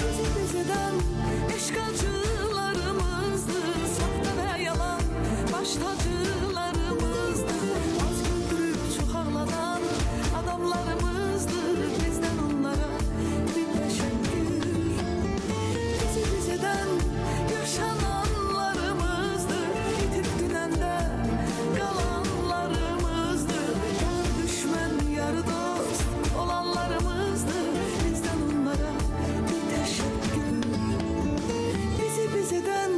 Bizi bizdən eşq acılarımızdı, saxta və yalan baş tacılarımızdı. Az güldürüb çox ağladan adamlarımızdı. Bizdən onlara bir təşəkkür. Bizi bizdən yaşananlarımızdı, itib dünəndə qalanlarımızdı. Yar düşmən, yarı dost olanlarımızdı. Bizdən onlara bir təşəkkür. Bizi bizdən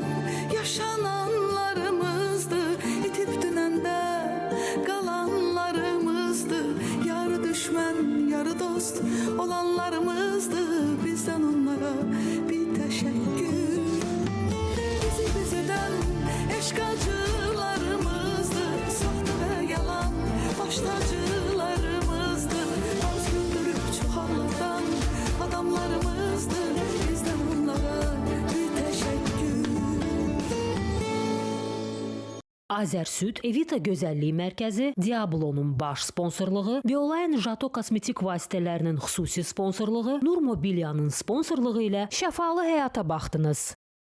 yaşananlarımızdı, itib dünəndə qalanlarımızdı. Yarı düşmən, yarı dost olanlarımızdı. Bizdən onlara bir təşəkkür. Bizi bizdən eşq acılarımızdı, saxta və yalan baş tacılarımızdı. Az güldürüb çox ağladan adamlarımızdı. Bizdən onlara bir təşəkkür. Azərsüd, Evita Gözəllik Mərkəzi, Diablonun baş sponsorluğu, Bioline Jato kosmetik vasitələrinin xüsusi sponsorluğu, Nur Mobilyanın sponsorluğu ilə Şəfalı Həyata baxdınız.